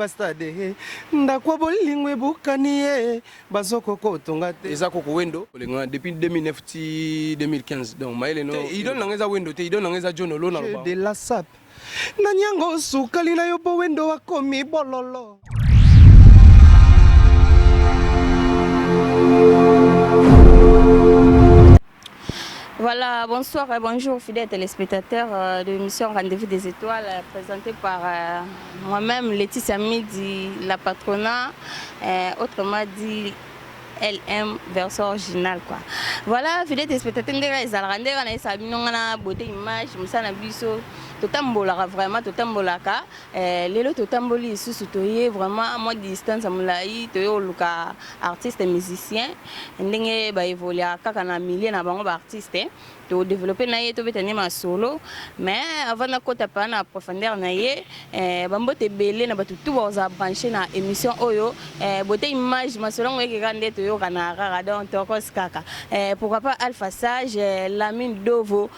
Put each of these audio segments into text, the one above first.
Bastade ndako ya bolingo ebukani ye bazokoka otonga te. Eza koko wendo olinga depuis 2009 ti 2015 donc mayele no idole nanga eza wendo te, idole nanga eza John Olona loba de la sape nani yango sukali na yo po wendo akomi bololo. Voilà, bonsoir et bonjour fidèles téléspectateurs de l'émission Rendez-vous des Étoiles présentée par moi-même Laetitia Midi, la patronat, autrement dit LM version originale quoi. Voilà, fidèles téléspectateurs, ndenge ezalaka ndenge na esa bino nga na beauté image mosala na biso totambolaka vraiment totambolaka lelo totamboli lisusu toye vraiment mwa distance ya molai toye koluka artiste musicien ndenge baévoluaka kaka na milieu na bango baartiste todéveloppe na ye tobeta nde masolo. Mais avant nakota pa na profondeur na ye, bambote ebele na bato tu bakozala branché na émission oyo beauté image. Masolo yango ekeka nde toyokana kaka, donc tokos kaka. Pourquoi pas Alpha Sage, Lamine Dovo,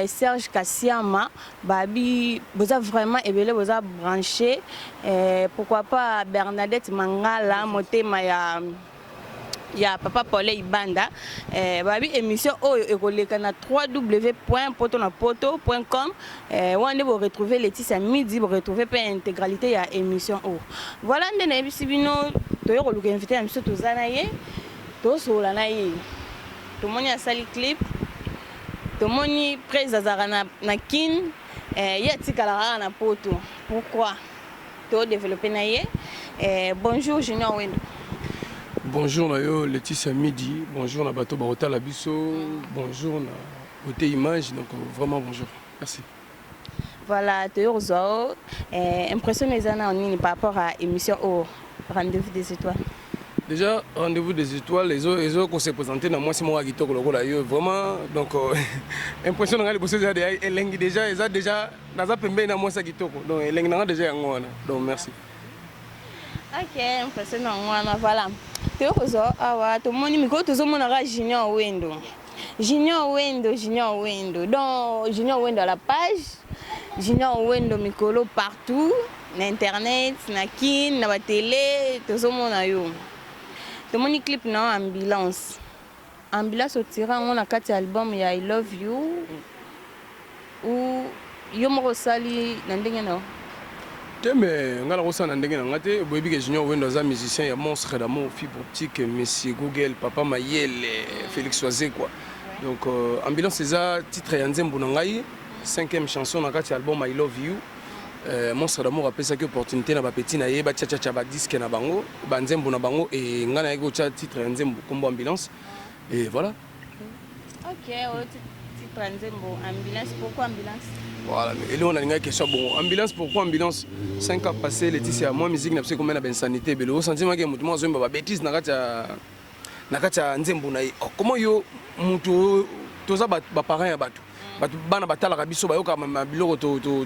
Serge Kasiama, babi boza vraiment ebele boza branché. Pourquoi pas Bernadette Mangala, motema ya papa Paul Ibanda. Babi émission oyo ekoleka na 3w poto na poto com wana nde boretrouve Laetitia Midi, boretrouve mpe intégralité ya émission oyo. Voilà, nde nayebisi bino toye koluka invité na biso, toza na ye, tosolola na ye. Tomoni asali clip, tomoni prese azalaka na Kine, ye atikalaka kaka na poto. Pourquoi? Todéveloppe na ye. Bonjour Junior Wendo. Bonjour na yo Laetitia Midi, bonjour na bato bakotala biso, bonjour na Beauté Image, donc vraiment bonjour. Merci. Voilà, toye kozwa o impression eza na nini par rapport à émission oyo Rendez-vous des Étoiles? Déjà, Rendez-vous des Étoiles ezo kose présenter na mwasi moko ya kitoko lokola yo, vraiment donc impression na ngai liboso eza elengi. Déjà eza déjà naza pembeni na mwasi ya kitoko, donc elengi na nga déjà yango wana, donc merci. Ok, impression na yango wana. Voilà, toye kozwa awa, tomoni mikolo tozomonaka Junior Wendo, Junior Wendo, Junior Wendo, donc Junior Wendo à la page, Junior Wendo mikolo partout na internet, na Kine, na batele tozomona yo. Tomoni clip na yo Ambulance. Ambulance otire yango na kati ya album ya I Love You ou yo moko osali na ndenge na yo? Te, me ngai nakosala na ndenge na nga te. Boyebi ke Junior Wendo aza musicien ya Monstre d'Amour, Fibre Optique, Monsieur Google, Papa Mayele, Félix Wazekwa. Donc Ambulance eza titre ya nzembo na ngai, cinquième chanson na kati ya album I Love You. Monstre d'Amour apesaki opportunité na bapeti na ye batiatiatia badisque na bango, banzembo na bango, e ngai nayaki kotia titre ya nzembo nkombo Ambulance et voilà. Ok, oyo titre ya nzembo Ambulance. Pourquoi Ambulance? Voilà, eloko nalingaki question bongo. Ambulance, pourquoi Ambulance? 5 ans passé, Laetitia, moi musique na biso ekomai na bainsanité ebele. Osentiment ke motu moko azoyemba babêtise na kati ya nzembo na ye. Oh, comment yo motu, toza baparent ya bato, bato bana batalaka biso, bayokaka biloko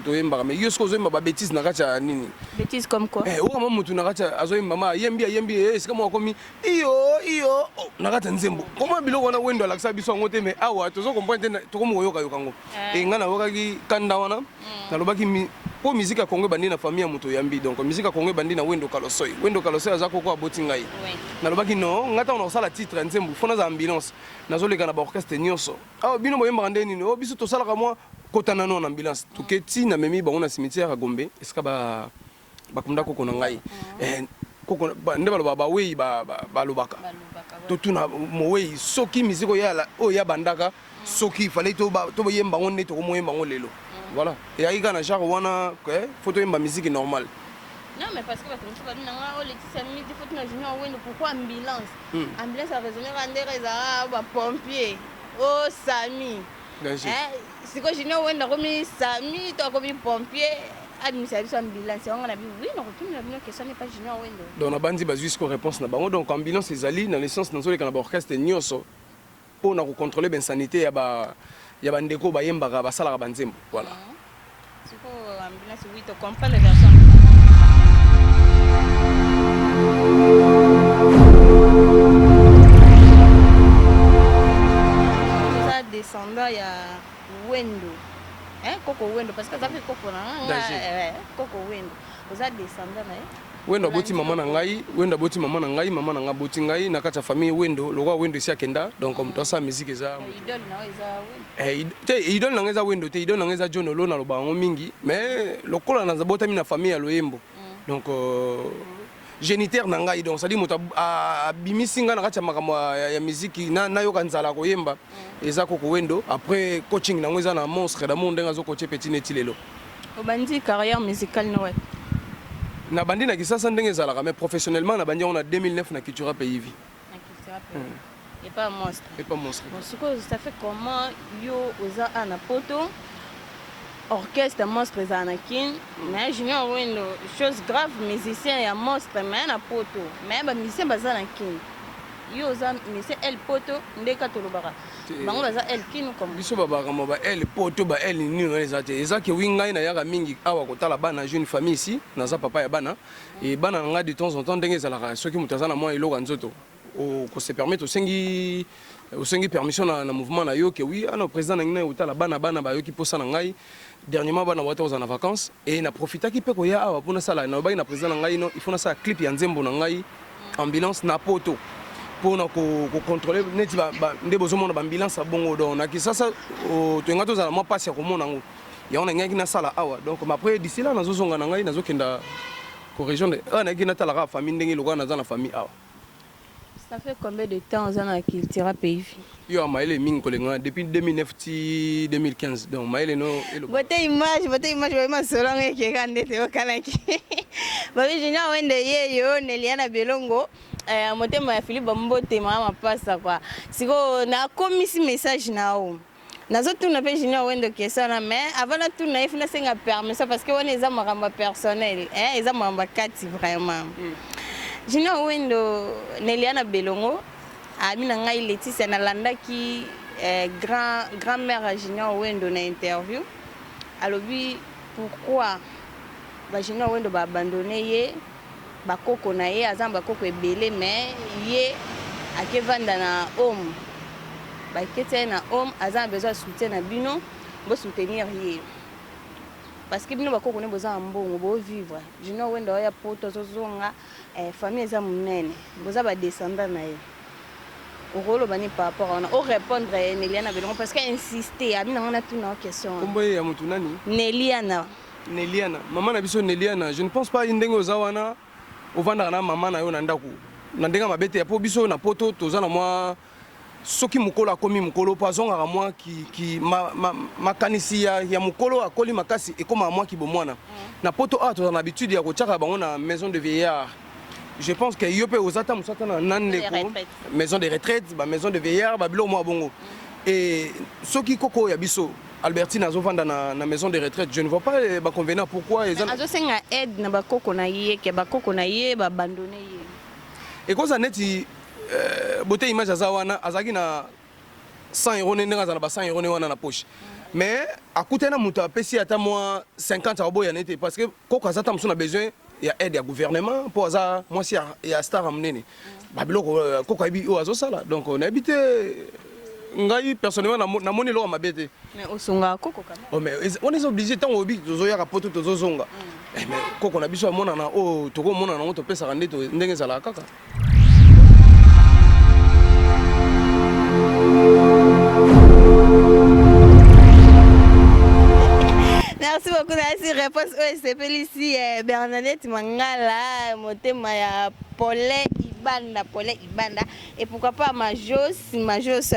toyembaka, mais yo soki ozoyemba babêtise na kati ya nini? Bêtise comme quoi? Okama motu na kati azoyemba ma ayembi, ayembi esika moko akomi iyo iyo na kati ya nzembo. Koma biloko wana Wendo alakisa biso yango te, mais awa tozo comprendre te, tokomi koyokayoka yango. E ngai nayokaki kanda wana, nalobaki mpo musique ya Congo ebandi na famille ya moto oyambi, donc musique ya Congo ebandi na Wendo Kalosoi. Wendo Kalosoi aza koko aboti ngai. Nalobaki non, ngai ntango nakosala titre ya nzembo fo nazala ambulance, nazoleka na baorchestre nyonso. Awa bino boyembaka nde nini? O biso tosalaka mwa kota nano na ambulance, toke ti namemi bango na cimetière ya Gombe esika bakunda koko na ngai. Koko nde balobaka, bawei balobaka, totuna mowei soki musique oyo ya bandaka, soki fallait toyemba yango nde tokomoyemba yango lelo. Voilà, eyaki kaka na genre wana, faut toyemba musique normale. Non, mais parce que bato mosusu babi nanga o Laetitia Midi, faut tuna Junior Wendo pourquoi Ambulance. Ambulance araisonner kaka ndenge ezalaka bapompier o Sami. Sikoyo Junior Wendo akomi Sami to akomi pompier, adimisa biso ambulance yango na bi oui, nakotumela bino question n'est pas Junior Wendo. Donc nabandi bazwi siko réponse na bango. Donc ambulance ezali na licence, nazoleka na baorchestre nyonso mpo na kocontrôle bainsanité ya bandeko bayembaka, basalaka banzembo. Voilà. Sikoyo ambulance, oui, tocomprendre version. Oza descendant ya Wendo, hein, koko Wendo, parce que aza mpe koko na nga, koko Wendo, oza descendant na ye. Wendo aboti mama na ngai, Wendo aboti mama na ngai, mama na ngai aboti ngai na kati ya famille Wendo, lokola Wendo esi akenda, donc moto asala musique eza Idole na yo eza Wendo? Eh, te, idole na ngai eza Wendo te, idole na ngai eza John Olo, naloba yango mingi, mais lokola nabotami na famille ya loyembo, donc géniteur na ngai, donc c'est-à-dire moto abimisi ngai na kati ya makambo ya musique, nayoka nzala koyemba, eza koko Wendo. Après coaching nango eza na Monstre d'Amour, ndenge azocoacher petit neti lelo. Obandi carrière musicale no wapi? Nabandi na Kisasa ndenge ezalaka, mais professionnellement nabandi yango na 2009 na Cultura Pays Vie. Na Cultura Pays, epa Monstre? Epa Monstre. Bon, sikoyo ça fait comment yo oza a na poto, orchestre Monstre ezala na Kin, mais Junior Wendo, chose grave, musicien ya Monstre mais na poto, mais bamusicien baza na Kin, yo oza musicien el poto, ndeka tolobaka bango baza el Kin, comme Biso babakambo ba el poto, ba el nini wana eza te. Eza ke wi, ngai nayaka mingi awa kotala bana, jeune famille ici, naza papa ya bana e bana na ngai. De temps en temps, ndenge ezalaka, soki moto aza na mwa eloko ya nzoto, kose permettre, osengi permission na mouvement na yo ke wi, ana président na ngai na kotala bana, bana bayoki mposa na ngai. Dernièrement bana bawata kozala na vacances e naprofitaki mpe koya awa mpo nasala. Nalobaki na président na ngai: no, il faut nasala clip ya nzembo na ngai Ambulance na poto, mpona kocontrôler neti nde bozomona baambulance ya bongo. Donc na Kisasa toyenga tozala mwa mpasi ya komona yango, yango nangaki nasala awa. Donc après, d'ici là, nazozonga na ngai, nazokenda korejoindre awa, nayaki natalaka famille ndenge lokola naza na famille awa. Ça fait combien de temps oza na Cultura Pays Vie? Yo ya mayele mingi kolenga, depuis 2009 ti 2015, donc mayele no eloba. Bote image, bote image, babi masolo yango ekeka nde toyokanaki. Babi Junior Wende ye yo Neliana Belongo, motema ya Philippe Bambotema mapasa kwa. Sikoyo nakomisi message na yo, nazotuna mpe Junior Wendo question wana, mais avant natuna ye, funa nasenga permission, parce que wana eza makambo ya personnel, eh, eza makambo ya kati vraiment. Junior Wendo, Neliana Belongo abi na ngai Laetitia, nalandaki grand grand-mère ya Junior Wendo na interview, alobi pourquoi ba Junior Wendo baabandonner ye, bakoko na ye, aza na bakoko ebele, mais ye akevanda na home, baketia ye na home, aza na besoin ya soutien na bino, bosoutenir ye, parce que bino bakoko nde boza na mbongo, bovivre. Junior Wendo oya poto, azozonga, famille eza monene, boza badescendant na ye. Okoloba nini par rapport wana? Orépondre Neliana Belongo, parce que insiste abi nango natuna o question wana. Kombo ye ya motu nani? Neliana. Neliana, mama na biso Neliana, je ne pense pas ndenge oza wana ovandaka na mama na yo na ndako na ndenge ya mabe te, mpo biso na poto toza na mwa soki mokolo akomi mokolo mpo azongaka mwa ki makanisi ya mokolo akoli makasi, ekomaka mwa kibomwana. Na poto awa toza na habitude ya kotiaka bango na maison de vieillard. Je pense que yo mpe oza ta mosu ata na ndeko maison de retraite, ba maison de vieillard, babiloko mwa bongo. Et soki koko oyo ya biso Albertine azovanda na maison de retraite, je ne vois pas baconvenant pourquoi eza. Azosenga aide na bakoko na ye, ke bakoko na ye baabandonner ye. Ekozala neti bote image aza wana, azalaki na 100 euro ne, ndenge aza na ba 100 euro ne wana na poche, mais akutani na moto apesi ata mwa 50, akoboya ne te, parce que koko aza ta mosu na besoin ya aide ya gouvernement, mpo aza mwasi ya star ya monene. Babiloko koko ayebi oyo azosala, donc nayebi te, ngai personnellement namoni eloko ya mabe te. Mais osungaka koko quand même? Oh, mais wana eza obligé. Ntango oyebi tozoyaka poto, tozozonga, mais koko na biso amonana oyo tokomonana yango, topesaka nde ndenge ezalaka kaka. Merci beaucoup. Nasi réponse oyo esepelisi Bernadette Mangala, motema ya Pole Ibanda, Pole Ibanda, et pourquoi pas Majos, Majos,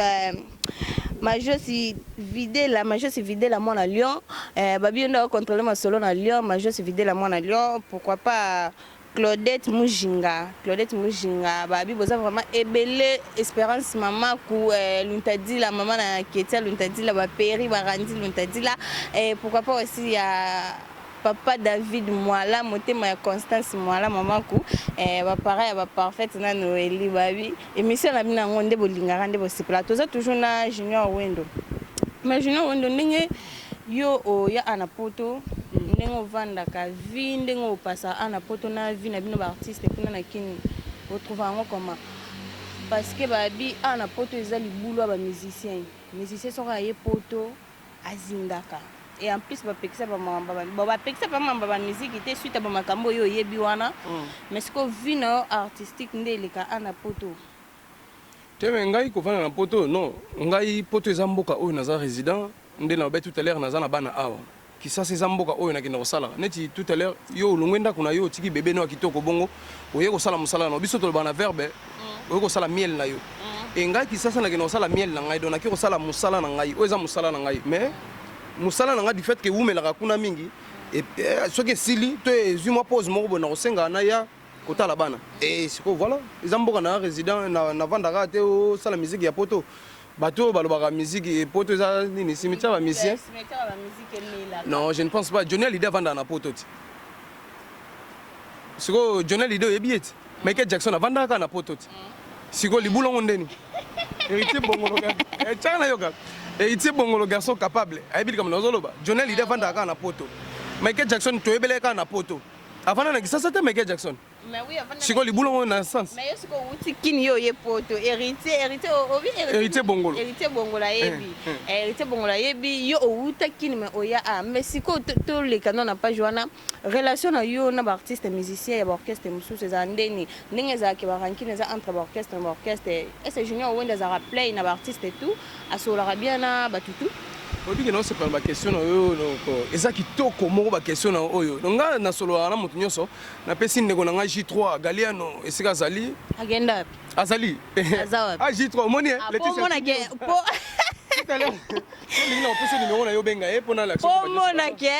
Majos Videla, Majos Videla mwana Lyon, babi yo nde akocontrôle masolo na Lyon, Majos Videla mwana Lyon, pourquoi pas Claudette Mujinga, Claudette Mujinga, babi boza vraiment ebele, Espérance Mamaku, Luntadila, mama na Ketia Luntadila, baperi barandi Luntadila, et pourquoi pas aussi ya papa David Mwala, motema ya Constance Mwala Mamaku, bapara ya baparfaite na Noeli. Babi émission na bino yango nde bolingaka, nde bosepela. Toza toujours na Junior Wendo. Mais Junior Wendo, ndenge yo oya ana poto, ndenge ovandaka vie, ndenge opasa ana poto na vie na bino baartiste kuna na Kini, otrouve yango comment? Parce que babi ana poto eza libulu ya bamusicien. Musicien soki aye poto, azindaka. Et en plus bapekisa bamakambo, bon, bapekisa mpe makambo ya bamiziki te suite ya bamakambo oyo oyebi wana. Mais sikoyo vie na yo artistique nde eleka a na Poto? Te, me ngai kovanda na Poto, non. Ngai Poto eza mboka oyo naza résident. Nde nalobai tout à l'heure, naza na bana awa. Kisasa eza mboka oyo nakenda kosalaka. Neti tout à l'heure, yo olongwe ndako na yo, otiki bebe no ya kitoko, bongo oye kosala mosala na biso, toloba na verbe, oye kosala miel na yo. E ngai Kisasa nakenda kosala miel na ngai, donc nake kosala mosala na ngai oyo eza mosala na ngai. Mais mosala na ngai, du fait ke ewumelaka kuna mingi, soki esili to ezwi mwa pause moko boye, na kosengaka na ya kotala bana. E sikoyo voilà, eza mboka na résident, navandaka te. Osala musique ya Poto, bato oyo balobaka musique Poto eza nini, cimetière ba musicien? Cimetière ya bamiziki emelaka. Non, je ne pense pas. Johnny Hallyday avandaka na Poto ti sikoyo. Johnny Hallyday oyebi ye ti? Michael Jackson avandaka kaka na Poto ti sikoyo. Libulongo ndeni Héritier Bongolo, tiaka na yoka Héritier Bongolo, garçon capable, ayebi likambo nazoloba. Johnny Hallyday avandaka kaka na Poto. Michael Jackson toyebelaki kaka na Poto, avanda na Kisasa te Michael Jackson. Mais oui, avanda. Sikoyo libulongo na sens. Mais yo sikoyo outi Kini, yo oye Poto. Héritier, Héritier, obi Héritier Bongolo. Héritier Bongolo ayebi. Héritier Bongolo ayebi yo outa Kini, mais oya a, mais sikoyo toleka no na page wana. Relation na yo na baartiste musicien ya baorchestre mosusu ezala ndeni? Ndenge ezalaki barancune eza entre baorchestre na baorchestre, ese Junior Wendo azalaka play na baartiste et tout, asololaka bien na bato tout? Oyebi ke naosepela na baquestion na yo. Donc eza kitoko moko baquestion na oyo. Donc nga nasololaka na moto nyonso. Napesi ndeko na ngai J3 Galiano esika azali. Agenda wapi? Azali. Aza wapi? Ah, J3 omoni. Ah, po omonake po Tout à l'heure olingi na kopesa numéro na yo, obenga ye mpona po omonake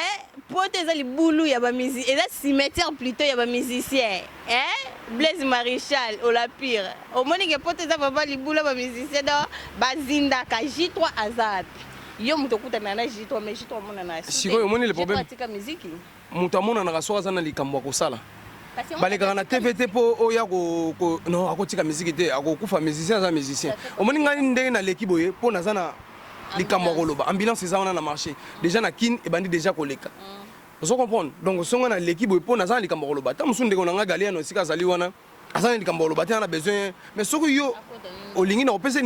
po te eza libulu ya bamusi, eza cimetière plutôt ya bamusicien, hein? Blaise Maréchal Olapire, omoni ke poto eza vraiment libulu ya bamusicien, donc bazindaka. J3 aza wapi? Yo moto okutana na J3, mais J3 omonana. Sikoyo omoni le problème. Atika miziki. Moto amonanaka soki aza na likambo ya kosala. Balekaka na TV te mpo oya non, akotika miziki te, akokufa. Musicien aza musicien. Omoni ngai ndenge naleki boye mpo naza na likambo ya koloba. Ambulance eza wana na marché déjà, na Kine ebandi déjà koleka, ozo comprendre? Donc songo naleki boye mpo naza na likambo ya koloba. Ta mosusu ndeko na ngai Galiano esika azali wana aza na likambo ya koloba te, na besoin. Mais soki yo olingi, na kopesa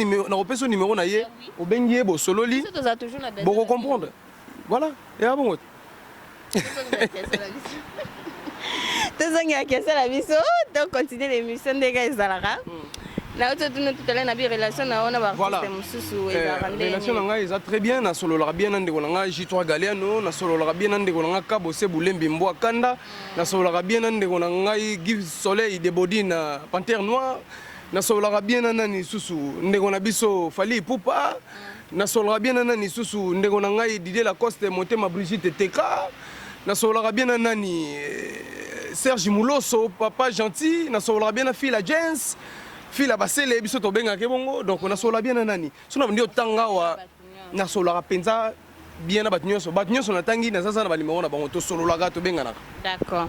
numéro na ye, obengi ye, bosololi, bokocomprendre. Voilà, eya bongo te. Tozongela question na biso, tocontinue l'émission ndenge ezalaka. Nauti otuna tout à l'heure na bi relation na yo na baartiste mosusu ezalaka ndenge? Relation na ngai eza très bien. Nasololaka bien na ndeko na ngai J3 Galiano, nasololaka bien na ndeko na ngai Kabose Bulembi Mbwa Kanda, nasololaka bien na ndeko na ngai Give Soleil de Bodine Panthère Noire, nasololaka bien na nani lisusu, ndeko na biso Fally Ipupa, nasololaka bien na nani lisusu, ndeko na ngai Didier Lacoste Motema Brigitte Teka, nasololaka bien na nani, Serge Muloso Papa Gentil, nasololaka bien na Fila Jens Fila Basele, biso tobengaka bongo. Donc nasololaka bien na nani so na bandi otanga awa, nasololaka mpenza bien na bato nyonso. Bato nyonso natangi, nazaza na banimero na bango, tosololaka, tobenganaka. D'accord.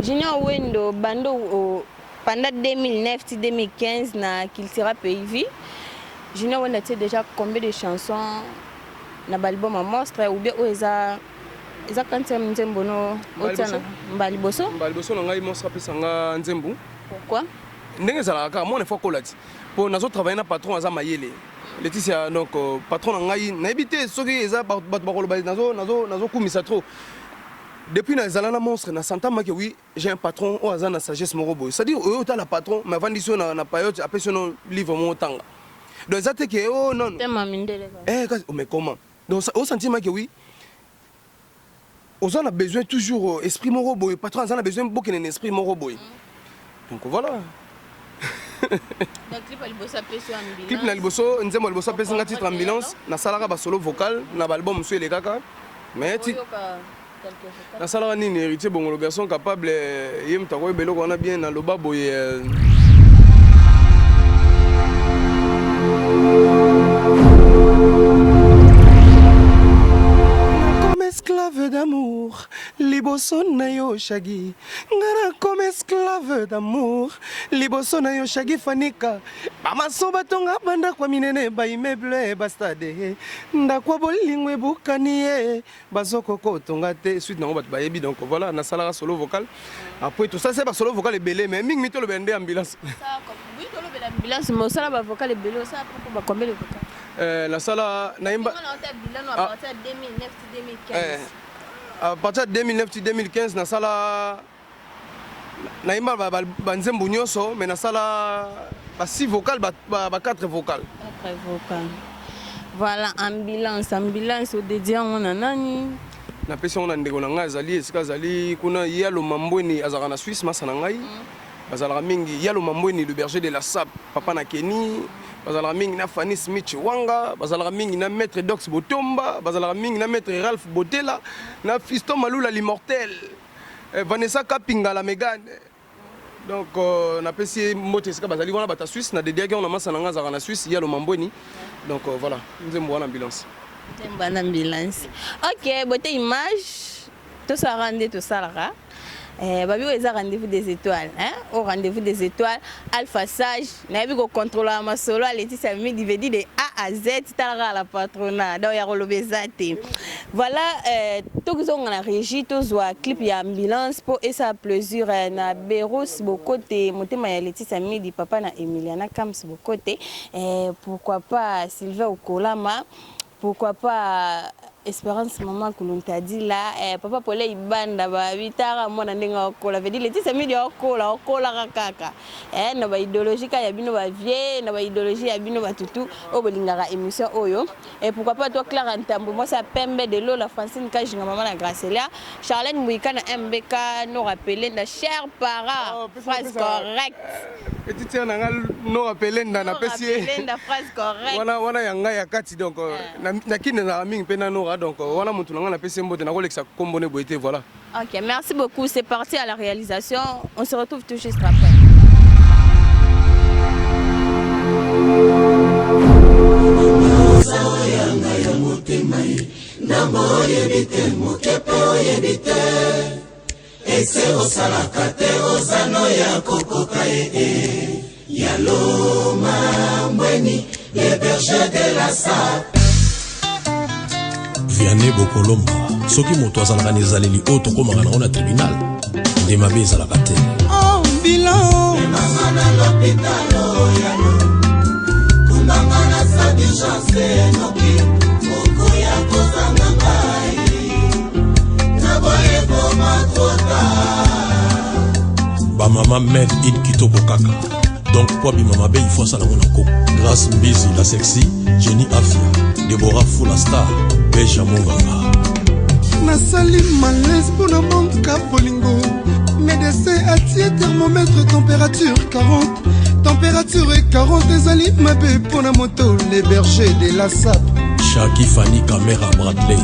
Junior Wendo, bando pendant 2009 ti 2015 na Cultura Pays Vie, Junior Wendo atie déjà combien de chansons na baalbum ya Monstre, ou bien oyo eza quantième nzembo no otia na mbala liboso? Mbala liboso na ngai Monstre apesa nga nzembo. Pourquoi? Ndenge ezalaka kaka, mwana efo akola ti mpo nazotravaille na patron aza mayele, Laetitia. Donc patron na ngai, nayebi te soki eza bato bakoloba nazokumisa trop. Depuis nazala na Monstre, na sentamaki oui, j'ai un patron oyo aza na sagesse moko boye. C'est-à-dire oyo otala patron, mais avandisi oyo na payote, apesi yo no livre moko, otanga. Donc eza te ke oh non. Tema mindele. Eh, kasi, mais comment? Donc osentima ke oui, oza na besoin toujours esprit moko boye, patron aza na besoin bokende na esprit moko boye. Donc voilà. Donc clip ya liboso apesi yo ambulance? Clip na liboso, nzembo ya liboso apesi nga titre Ambulance. Nasalaka basolo vocal na baalbum mosusu elekaka, mais ti Oyoka quelque vocal. Nasalaka nini, Héritier Bongolo, garçon capable, ye moto akoyeba eloko wana bien. Naloba boye Comme esclave d'amour liboso na yo Shagi, nga na comme esclave d'amour liboso na yo Shagi Fanika. Bamaso batonga bandako ya minene, baimmeuble, bastade, ndako ya bolingo ebukani ye, bazokoko otonga te. Suite nango bato bayebi. Donc voilà, nasalaka solo vocal. Après tosala basolo vocal ebele, mais mingi tolobela nde Ambulance. Oui, tolobela Ambulance, mais osala bavocal ebele. Osala mpo bacombien de vocal? Nasala, nayemba à partir de 2009 2015. À partir de 2009 2015, nasala, nayemba banzembo nyonso, mais nasala ba 6 vocal, ba 4 vocal. 4 vocal. Voilà, ambulance, ambulance odédier yango na nani? Napesi yango na ndeko na ngai, azali esika azali kuna, Yalo Mambweni, azalaka na Suisse, masa na ngai. Bazalaka mingi Yalo Mambweni, le berger de la sap, papa na Keni. Bazalaka mingi na Fanny Smith Wanga, bazalaka mingi na maître Dox Botomba, bazalaka mingi na maître Ralph Botela, na Fiston Malula l'immortel, Vanessa Kapinga la Megane. Donc napesi ye mbote esika bazali wana, bato ya Suisse. Na dédiaki yango na masa na ngai azalaka na Suisse, Yalo Mambweni. Donc voilà, nzembo wana ambulance. Nzembo wana ambulance. Ok, bote image, tosalaka nde tosalaka. Babi oyo eza Rendez-vous des étoiles, hein? Au Rendez-vous des étoiles, Alpha Sage nayebi kocontrôler masolo ya Laetitia Midi, vedi de A à Z. Talaka la patronat, donc ya koloba eza te. Voilà, tokozonga na régie, tozwa clip ya ambulance mpo esala plaisir na Beros Bokote, motema ya Laetitia Midi, papa na Emiliana Kams Bokote, pourquoi pas Sylvain Okolama, pourquoi pas Espérance mama Kuluntadila, papa Pole Ibanda. Babitaka mwana ndenge akola, vedi Laetitia Midi akola, akolaka kaka na baidéologie kaka ya bino bavie, na baidéologie ya bino batutu oyo bolingaka émission oyo. Pourquoi pas toi Clara Ntambo, mwasi ya pembe de Lola, Francine Kajinga, mama na Gracelia, Charlène Mouika na MBK, Nora Pelenda, cher para. Oh, phrase correcte. Petite sœur na nga Nora Pelenda, napesi ye. Pelenda, phrase correcte. Wana wana ya ngai ya kati. Donc nakini ezalaka mingi mpe na Nora. Donc wana motu na ngai, napesi ye mbote, nakolekisa kombo ne boye te. Voilà. Ok, merci beaucoup. C'est parti à la réalisation. On se retrouve tout juste après. Yanga ya motema ye, ndambo oyebi te, moke mpe oyebi te, ese osalaka te, ozano ya kokoka ye e ya Loma Mbweni, le berger de la sap. Vianney Bokolomba, soki moto azalaka na ezaleli oyo tokomaka nango na tribunal, nde mabe ezalaka te. Bilan memanga na lopitalo yalo, kumbanga na salle d'urgence, noki okoya kozanga ngai, naboye koma trop tard. Bamama made in kitoko kaka, donc po abima mabe, il faut asala ngo na koko. Grâce Mbizi la sexy, Jenny Afia, Debora Fula star, Beja Monganga. Nasali malaise mpona manka bolingo. Médecin atie thermomètre, température 40, température 40 ezali mabe mpona moto, le berger de la sap. Shaki Fani Camera Bradley.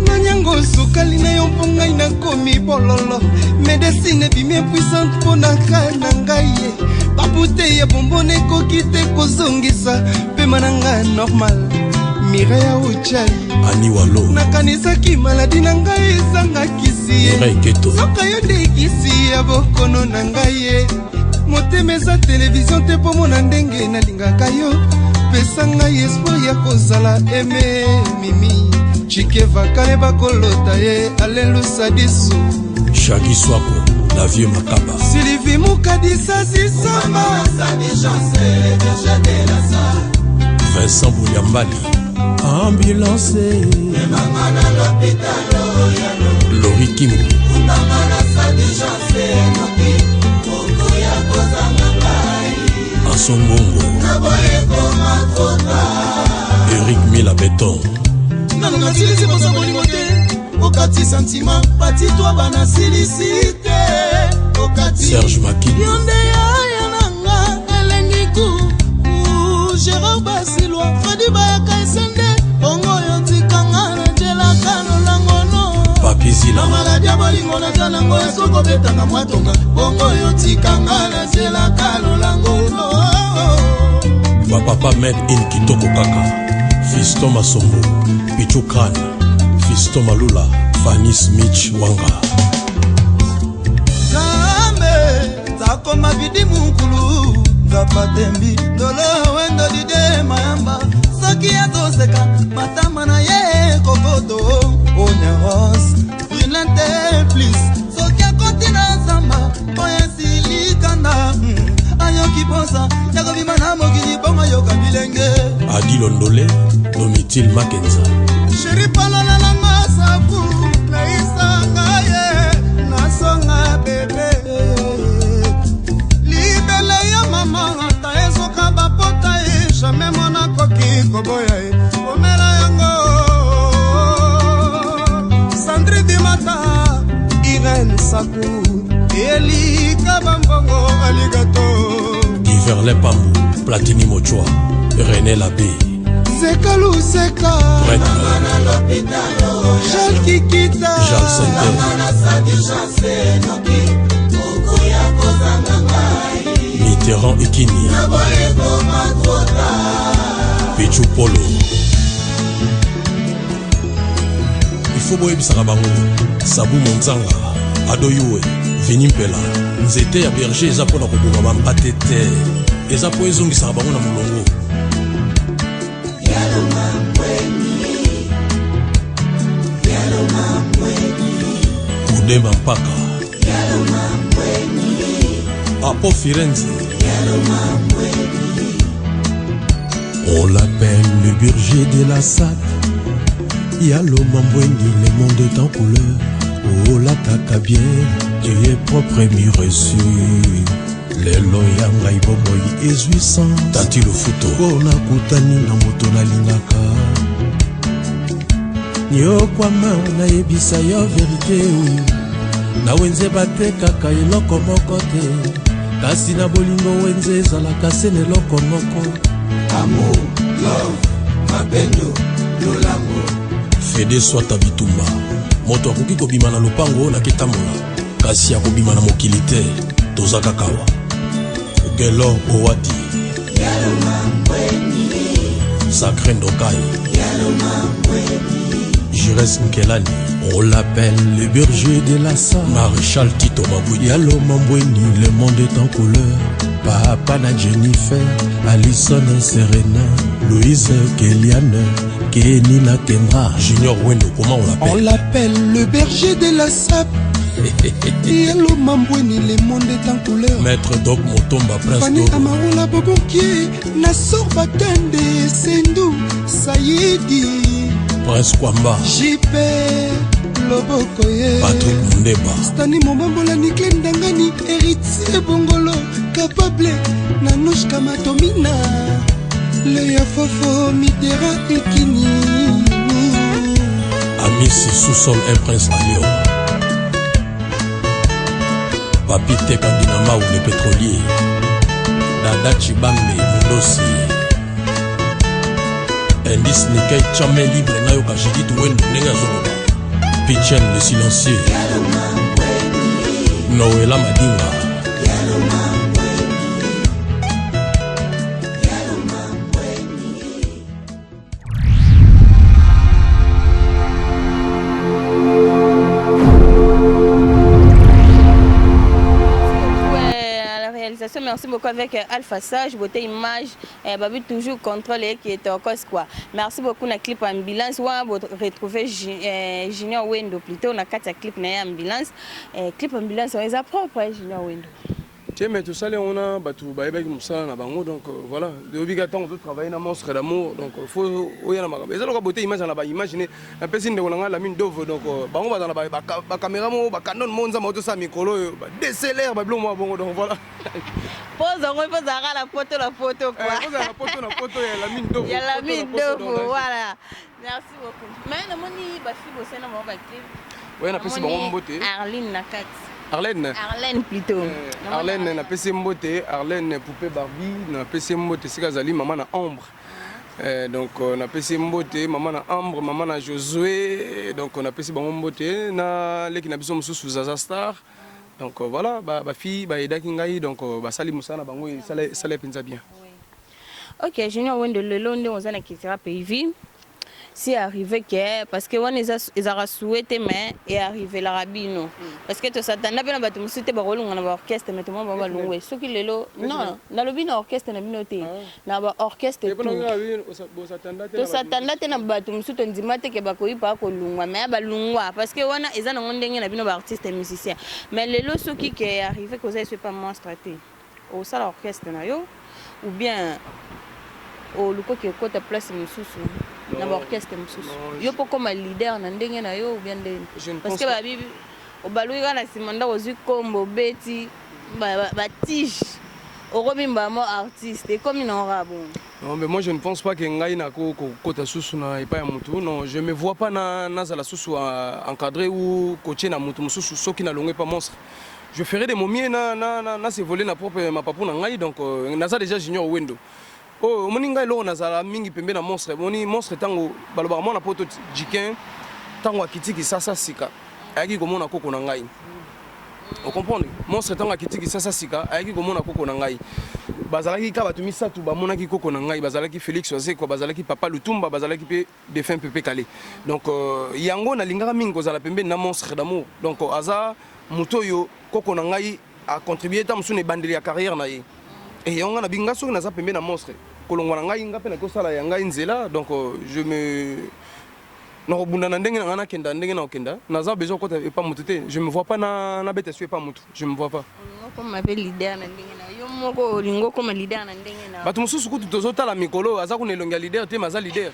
Nanyango sukali na yo mpo ngai nakomi bololo. Médecine ebimi impuissante mpo na ka na ngai ye. Babute ya bombone ekoki te kozongisa pema na ngai normal. Mireya Ochai. Ani Walo. Nakanisaki maladi na ngai ezanga kisi ye. Mireille Keto. Soka yo nde kisi ya bokono na ngai ye. Motema eza televizio te mpo mona ndenge nalingaka yo. Pesa ngai espoir ya kozala aimé. Mimi Chikevakale, bakolota ye alelusa disu. Shaki Swako la vieux Makaba. Silivi Mukadisa Zisamba. Vincent Bouliambali, ambulance. Lori Kimbu. Asongongo Eric Mila Beton. Nanu nasilisi posa bolingo te, okati sentiment bati to banasilisi te, okati. Serge Makini. Yo nde yaya nanga elengi ku Gérard Basilwa, Fredi Bayaka esende bongo, yo tikanga na njelaka lolangono. Papi Zila. Na maladi ya bolingo naza nango, esokobetanga mwa tonga bongo, yo tikanga na njelaka lolangono. Bapapa made in kitoko kaka, Fiston Masombo, Pichu Kran, Fiston Malula, Fanny Smith Wanga. Nzambe nzakoma bidi mukulu, nzapatembi ndolo wendo dide mayamba, soki azoseka matama na ye kokoto onya rose brilante plus, soki akoti na zamba oyo esilikanda. Nayoki posa ya kobima na mokili bongo yoka bilenge. Adi Londole, Domitil Makenza. Sheri palola na nga safu naisanga ye nasonga bebe libele ya mama ata ezoka bapota ye jamai mwana akoki koboya ye komela yango Sandri Dimata Irene Saku Elika Bambongo Aligato Giverlin Pambu Platini Mochwa René Labé Zeka Luseka Prêtre Jal Kikita Jal Center Mitterrand Ikini Pichu Polo Il faut boyebisaka bango Sabu Monzanga Adoyue Vini Mpela nzete ya berger eza mpo na koboma bampate te eza mpo ezongisaka bango na molongo Kudemba Mpaka Apo Firenze On l'appelle le berger de la SAP Yalo Mambweni, le monde est en couleur olataka bien tu es propre mi reçu lelo ya ngai bomoi ezwi sens Tati Lofuto mpo nakutani na moto nalingaka nyokwama nayebisa yo verite na wenze batekaka eloko moko te kasi na bolingo wenze ezalaka se na eloko moko Amour, love, mapendo, lolango. Fede Swata Bitumba moto akoki kobima na lopango oyo naketambola kasi akobima na mokili te toza kaka awa Gelor Owadi Sacré Ndokai Jires Nkelani On l'appelle le berger de la salle Maréchal Tito Mabouidi Yalo Mambweni, le monde est en couleur Papa na Jennifer, Alison et Serena Louise Kéliane, Kenny na Kendra Junior Wendo, comment on l'appelle On l'appelle le berger de la sape Yalo Mambweni, le monde est en couleur Maître Doc Motomba, Prince Fanny Doro Amarola Bobonkie Nassor Batende Sendu Saïdi Prince Kwamba JP Loboko ye Patrick Mundeba Stani Mobambola Nikle Ndangani Héritier Bongolo Capable Nanushka Matomina Leya Fofo Mitera Ekini Amisi Sous-sol un prince à Lyon Papi Teka Dinamau le pétrolier Dada Chibambe Mundosi Indice Nikkei Chame libre nayoka Judith Wendo ndenge azoloba Pichen le silencieux Noela Madinga À la réalisation, merci beaucoup avec Alpha Sage, beauté image, babi toujours contrôle et qui est en cause quoi. Merci beaucoup na clip ambulance, wa retrouver Junior Wendo plutôt na kati ya clip na ambulance. Clip ambulance on est propre Junior Wendo. Tiens, mais tout ça, on a bato bayebaki mosala na bango donc voilà oyebika ntango totravaille na monstre d'amour donc faut oya na makambo eza loka beauté image na baimagine napesi ndeko na ngai Lamine Dove donc bango baza na bacaméra moko bacanon moko nzambe otosala mikolo oyo ba DSLR babiloko moko bongo donc voilà Pose yango mpo ozalaka na poto na poto quoi. ozala na poto na poto ya Lamine Dove Ya Lamine Dove, voilà. Merci beaucoup. Mais namoni bafille bosali na bango baclip. Oya napesi bango mbote. Arline na kati. Arlène. Arlène plutôt. Arlène napesi mbote Arlène poupée Barbie napesi mbote esika azali mama na Ambre. Donc napesi mbote mama na Ambre mama na Josué donc napesi bango mbote na leki na biso mosusu Zaza Star donc voilà bafille bayedaki ngai donc basali mosala na bango esala mpenza bien. Ok, Junior Wendo lelo nde oza na Kitira Pays si arrivé que parce que wana ezalaka souhaité mais earrivelaka bino parce que tosatanda mpe na bato mosusu te bakolunga na baorchestre mais tomona bango balungwe soki lelo non nalobi na orchestre na bino te na baorchestre tosatanda te na bato mosusu tondima te ke bakoyi pa kolungwa mais balungwa parce que wana eza nango ndenge na bino baartiste musicien mais lelo soki ke arrivé koza eswe pa monstre te. Osala orchestre na yo ou bien olukoki okota place mosusu na baorchestre mosusu? Yo mpo koma leader na ndenge na yo ou bien ndenge? Parce que babi obaluki kaka na nsima ndako, ozwi kombo, obeti batige, okomi mbamo artiste, ekomi na ora bongo. Non, mais moi je ne pense pas que ngai nako kokota susu na epai ya mutu. Non, je me vois pas na nazala susu encadré ou coaché na mutu mosusu. Soki nalongwe pa monstre, je ferai de mon mieux na s'évoluer na propre mapapu na ngai. Donc naza déjà Junior Wendo oyo omoni ngai. Eloko nazala mingi pembe na monstre, omoni monstre, ntango balobaka mwana poto jikin, ntango akiti Kisasa sika, ayaki komona koko na ngai. Ocomprendre? Monstre, ntango akiti Kisasa sika, ayaki komona koko na ngai. Bazalaki ka bato misato bamonaki koko na ngai: bazalaki Félix Wazekwa, bazalaki Papa Lutumba, bazalaki mpe défunt Pepe Kale. Donc yango nalingaka mingi kozala pembeni na Monstre d'Amour. Donc aza moto oyo koko na ngai acontribue ta mosusu na ebandeli ya carrière na ye. E yango ngai nabi, nga soki naza pembeni na monstre, kolongwa na ngai, nga mpe naki kosala ya ngai nzela. Donc je me nakobunda na ndenge na ngai, nakenda ndenge na kokenda. Naza besoin kokota epa motu te. Je me vois pas na nabeta su epa motu, je me vois pas. Olingi okoma mpe leader na ndenge na yo moko, olingi okoma leader na ndenge na Bato mosusu kutu tozotala mikolo, aza kuna elongi ya leader te, mais aza leader.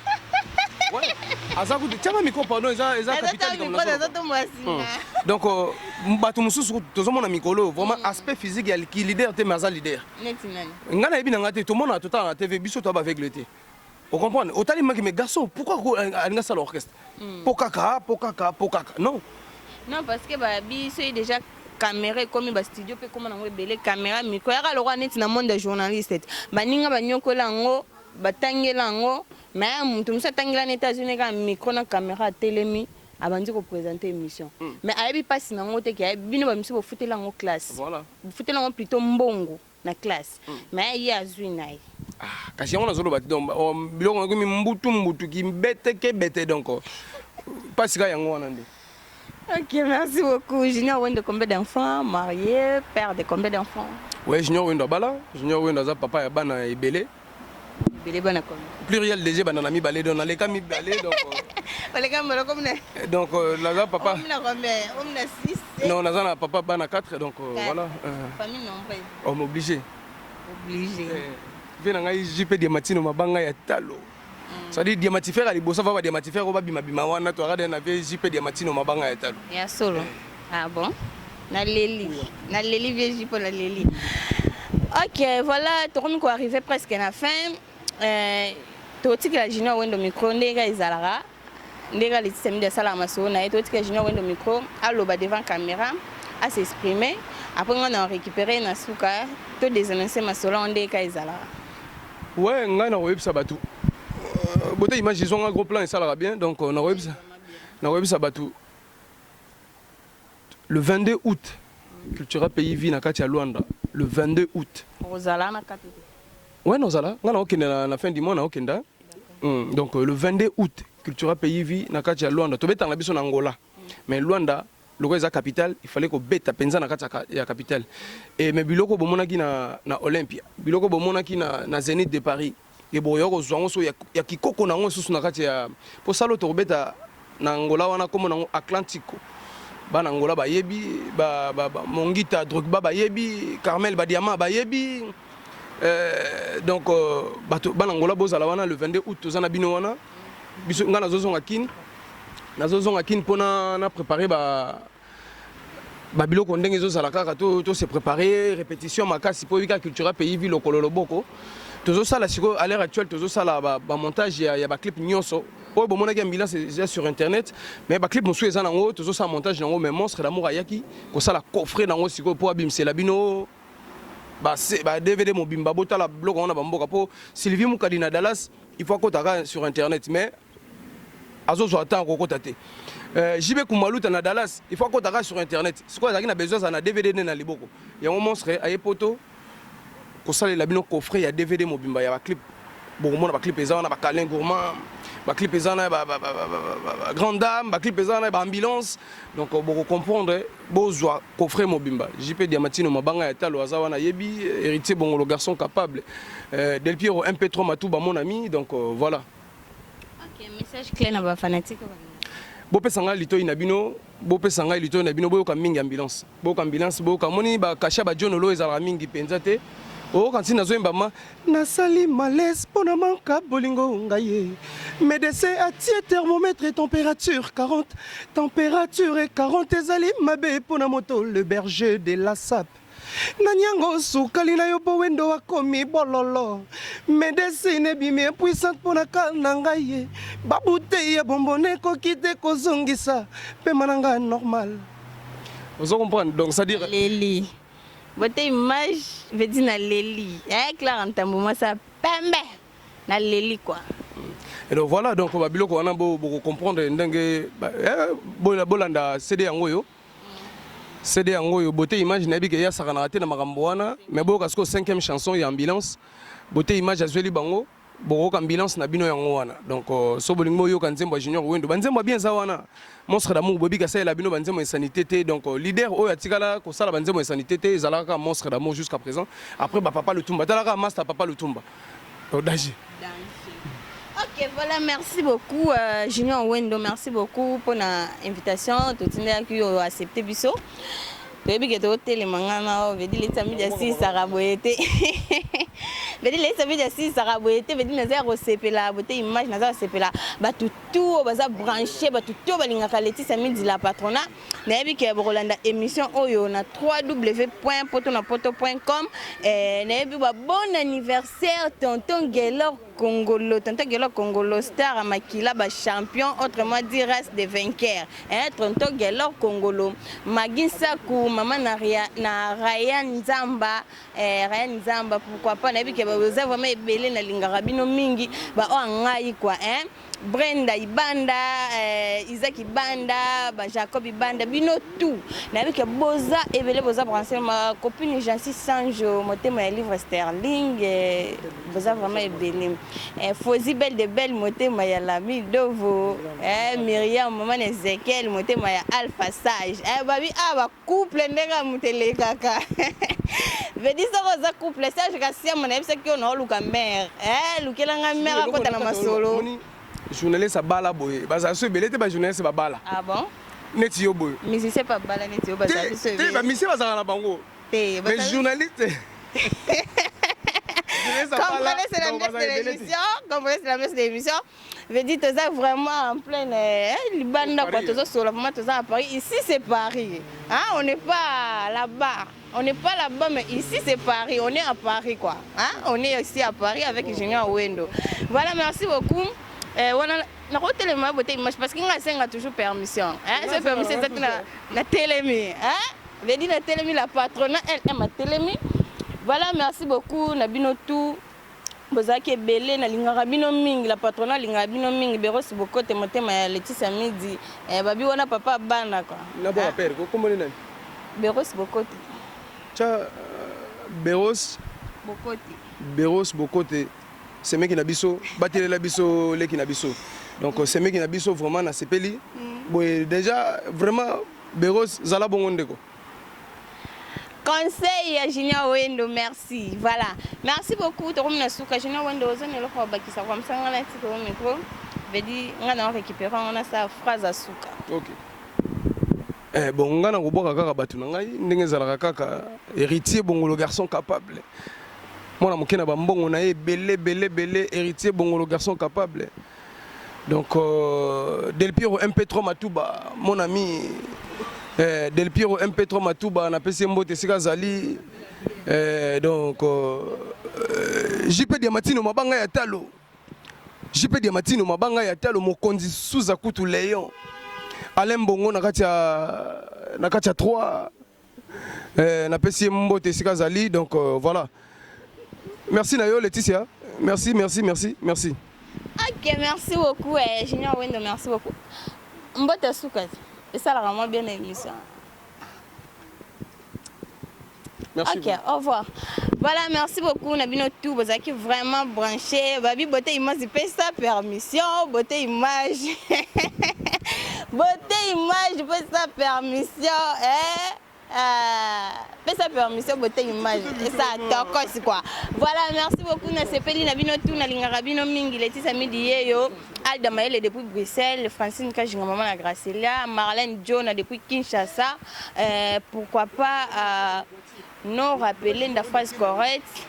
Ouais, aza kutu tianga micro, pardon, eza capital likambo nazoloba. Donc bato mosusu kutu tozomona mikolo, vraiment aspect physique ya ki leader te, mais aza leader. Neti nani? Ngai nayebi na ngai te. Tomona, totala na TV, biso toya baaveugle te. Ocomprendre? Otali maki, mais garçon, pourquoi alinga asala orchestre? Po kaka, po kaka, po kaka, non. Non, parce que babi soki déjà caméra ekomi, bastudio mpe ekóma nango ebele, caméra, micro, yaka lokwa neti na monde ya journaliste te. Baninga banyokola yango, batangela yango, mais moto mosusu atangela neti azwi ne kaka micro na caméra, atelemi, abandi koprésente émission, mais ayebi mpasi nango te. Ke ayebi bino bamisu bofutela yango classe, bofutela yango plutôt mbongo na classe, mais ye azwi na ye. Ah, kasi yango nazoloba te. Donc oh, biloko nakomi mbutu mbutu kibeteke bete, donc mpasi kaka yango wana nde. Ok, merci beaucoup. Junior Wendo, combien d'enfants? Marié, père de combien d'enfants? Ouais, Junior Wendo abala. Junior Wendo aza papa ya bana ebele. Ebele, bana combien? Pluriel déjà, bana na mibale, donc naleka mibale, donc Baleka mbala comme na Donc naza papa. Comme na combien? Comme na 6? Non, naza na papa bana 4, donc Quatre. Voilà. Famille nombreuse. On m'oblige. Obligé. Ve na ngai JP Diamatino mabanga ya talo, c'est-à-dire diamatifere ya liboso ava badiamatifere oyo babimabima wana, toyaka na vie JP Diamatino mabanga ya talo. Ya solo. Ah bon? Naleli. Naleli vieux Jipo, naleli. Ok, voilà, tokomi ko arriver presque na fin. Totikela Junior Wendo micro ndenge ezalaka. Ndenge Laetitia Midi asalaka masolo na ye, totika Junior Wendo micro, aloba devant caméra, a s'exprimer. Après nga na récupérer na suka, to désannoncer masolo yango ndenge ezalaka. Ouais, ngai nakoyebisa bato bote image ezwanga gros plan, esalaka bien. Donc nakoyebisa bato, le 22 août, Cultura Pays Vie na kati ya Luanda, le 22 août. Ozala na kati te? Ouais, nozala. Ngai naokende na fin du mois, naokenda. Donc le 22 août, Cultura Pays Vie na kati ya Luanda. Tobetanga biso na Angola, mais Luanda lokola eza capitale, il fallait kobeta mpenza na kati ya capitale. E mais biloko bomonaki na Olympia, biloko bomonaki na Zénith de Paris, eboya kozwa yango so ya kikoko na yango lisusu na kati ya mpo salo tokobeta na Angola wana. Kombo nango Atlantico. Bana Angola bayebi ba Mongita Drogba, bayebi Carmel Badiama, bayebi. Donc bato bana Angola, bozala wana le 22 août, toza na bino wana. Biso ngai nazozonga Kine, nazozonga Kine mpona na préparer ba babiloko ndenge ezozala kaka. To se préparer, répétition makasi, mpo oyika Cultura Pays Vie lokolo loboko. Tozosala sikoyo, à l'heure actuelle tozosala bamontage ya baclip nyonso oyo bomonaki. Ambulance eza sur internet, mais baclip mosusu eza nango, tozosala montage nango. Mais Monstre d'Amour ayaki kosala coffret nango sikoyo mpo abimisela bino ba DVD mobimba. Botala biloko yango na bamboka, mpo Sylvie Mukadi na Dallas, il faut akotaka sur internet, mais azozwa temps akokota te. JB Kumaluta na Dallas, il faut akotaka sur internet. Sikoyo azalaki na besoin azala na DVD nde na liboko. Yango monstre aye poto kosalela bino coffret ya DVD mobimba ya baclip. Bokomona baclip eza wana, bacalin gourmand, baclip eza wana, grande dame, baclip eza wana, baambulance. Donc bokocomprendre, bozwa coffret mobimba. JP Diamatino mabanga ya talo aza wana, yebi Héritier Bongolo, garçon capable, Del Piero MP3 Matuba, mon ami. Donc voilà. Ok, message clé na bafanatique? Bopesa ngai litoi na bino, bopesa ngai litoi na bino, boyoka mingi ambulance. Boyoka ambulance, boyoka moni ba kasha ba John Olo ezalaka mingi penza te. Oyoka ntina nazoyemba ma nasali malaise mpo na manka bolingo ngai ye. Medecin atie thermomètre température 40, température 40 ezali mabe mpo na moto le berger de la sape. Nani yango sukali na yo po wendo akomi bololo medecine ebimi impuissante mpo na ka na ngai ye ba bouteille ya bonbon ekoki te kozongisa pema na ngai normal ozo comprendre donc c'est à dire Leli beauté image veut dire na leli eh Clara Ntambo mwasi ya pembe na leli quoi. Et donc voilà donc ba biloko wana bo boko comprendre ndenge eh, bolanda CD yango oyo CD yango oyo beauté image nayebi ke ye asakanaka te na makambo wana mais boyoka sikoyo cinquième chanson ya ambulance beauté image azweli bango bokoyoka ambulance na bino yango wana donc euh, so bolingi boyoka nzembo ya junior wendo banzembo ya bien eza wana monstre d'amour boyebi kasalela bino banzembo ya insanité te donc euh, leader oyo atikala kosala banzembo ya insanité te ezalaka kaka monstre d'amour jusqu'à présent après bapapa lutumba tala kaka master papa lutumba donc danger Ok, voilà, merci beaucoup euh, Junior Wendo, merci beaucoup pour l'invitation. Totindaki yo accepter biso. Toyebi ke totelema nga na oyo vedi letisa midi asilisaka boye te vedi letisa midi asilisaka boye te vedi naza ya kosepela bote image naza kosepela bato tout oyo baza branche bato tout oyo balingaka letisa midi la patrona Nayebi ke bokolanda emission oyo na www.potonapoto.com. Eh, nayebi ba bon anniversaire tonton Gelor Kongolo, tonton Gelor Kongolo star ya makila ba champion autrement dit race de vainqueur. Eh, tonton Gelor Kongolo, Magui Nsaku, maman na, Ria, na Ryan Nzamba, eh, Ryan Nzamba pourquoi pas nayebi ke boza vraiment ebele nalingaka bino mingi ba oyo ngai quoi hein. Brenda Ibanda, eh, Isaac Ibanda, ba Jacob Ibanda, bino tout. Nayebi ke boza ebele boza branché ma copine Jancy Sanjo, motema ya livre sterling, eh, boza vraiment ebele. Eh, Fozi belle de belle motema ya Lami Dovo, eh, Myriam maman Ezekiel motema ya Alpha Sage. Eh, babi ah ba couple ndenge ya moto elekaka vedi soki oza couple serge kasiama nayebisaki yo naoluka mare eh, lukela ngai mare akota na masolo journaliste abala boye bazala so ebele te bajournaliste babala ah bon neti yo boye musicien pe abala neti yo bazala biso ebele te bamusicien bazalaka na bango te mais journaliste Comprenez, c'est la messe de l'émission. Comprenez, c'est la messe de l'émission. Veut dire toza vraiment en pleine eh, libanda quoi, tozo solo vraiment toza à Paris. Ici c'est Paris. Hein, on n'est pas là-bas. On n'est pas là-bas mais ici c'est Paris. On est à Paris quoi. Hein, on est ici à Paris avec Junior Wendo. Voilà, merci beaucoup. Eh, wana nakotelema bote image parce que nga asenga toujours permission. Hein, c'est permission eza na na telemi. Hein? Veut dire na telemi la patronne elle aime telemi. Voilà, merci beaucoup na bino tout. Bozalaki ebele nalingaka bino mingi la patrona alingaka bino mingi Beros Bokote motema ya Laetitia Midi eh, babi wana papa bana quoi. Na bon père ko kombo nani? Beros Bokote. Cha euh, Beros Bokote. Beros Bokote semeki na biso batelela biso leki na biso donc euh, semeki na biso vraiment nasepeli mm. boye déjà vraiment Beros zala bongo ndeko. Conseil ya Junior Wendo merci. Voilà. Merci beaucoup tokomi na suka Junior Wendo oza na eloko obakisa comme ça nga na tika yo micro. Veut dire nga na récupérer ngo na sa phrase ya suka. OK. Eh, bon nga na kobwaka kaka bato na ngai ndenge ezalaka kaka héritier bongolo garçon capable mwana moke na bambongo na ye ebele ebele ebele héritier bongolo garçon capable Donc euh, Del Piero MP3 Matuba, mon ami eh, Del Piero MP3 Matuba na pesi mbote esika azali eh, donc euh, JP Diamatino mabanga ya talo JP Diamatino mabanga ya talo mokonzi Suza kutu Léon Alain Bongo na kati ya na kati ya 3 eh, napesi ye mbote esika azali donc euh, voilà merci na yo Laetitia merci merci merci merci Ok, merci beaucoup eh, Junior Wendo, merci beaucoup. Mbote suka esalaka mwa bien na émission. Merci. Ok, au revoir. Voilà, merci beaucoup na bino tout bozalaki vraiment branché. Babi beauté image pesa permission, beauté image. Beauté image pesa permission, eh. Ah, pesa permission bote image esa tokos quoi. Voilà, merci beaucoup nasepeli na bino tu, nalingaka bino mingi. Letisa Midi yeyo, Alda Mayele depuis Bruxelles, Francine Kajinga mama na Gracilia, Marlène John depuis Kinshasa, pourquoi pas non rappeler nda phrase correcte,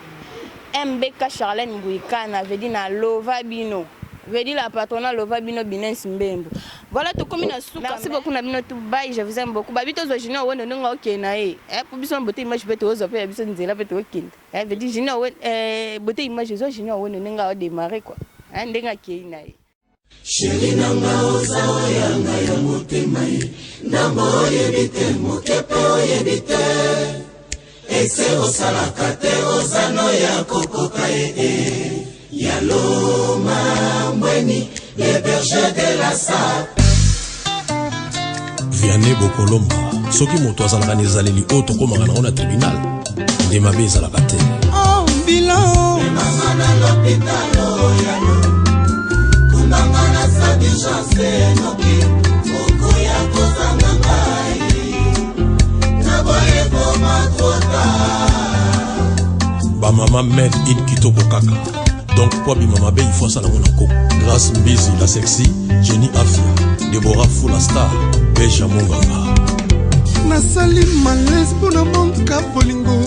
MBK Charlène Mbouikana veut dire na lova bino, veut dire la patronat lova bino Binens Mbembo. Voilà, tokomi na suka. Merci beaucoup na bino tout, bye, je vous aime beaucoup. Babi tozwa Junior Wendo ndenge okende na ye, po biso na Beauté Image mpe tozwa mpe ya biso nzela mpe tokende. Veut dire Junior Wendo, Beauté Image ezwa Junior Wendo ndenge aodémarre quoi, ndenge akei na ye. Chéri nanga, oza oyanga ya motema ye, ndambo oyebi te, moke mpe oyebi te, ese osalaka te, oza no ya kokoka ye e ya Loma Mbweni, le berger de la sape. Vianney Bokolomba, soki moto azalaka na ezaleli oyo tokomaka nango na tribunal, nde mabe ezalaka te. Oh, bilan. Memanga na lopitalo yalo, kumbanga na salle d'urgence noki, okoya kozanga ngai naboye koma trop tard. Bamama made in kitoko kaka, donc po abima mabe, il faut asala ngo na koko. Grâce Mbizi la sexy, Jenny Afia, Debora Fula star, Beja Monganga. Nasali malaise mpona manka bolingo.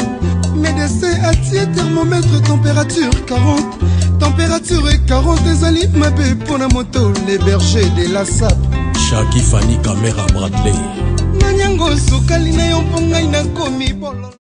Médecin atie thermomètre, température 40, température 40 ezali mabe mpona moto, le berger de la sape. Shaki Fani Camera Bradley. Nanyango sukali na yo mpo ngai nakomi bololo.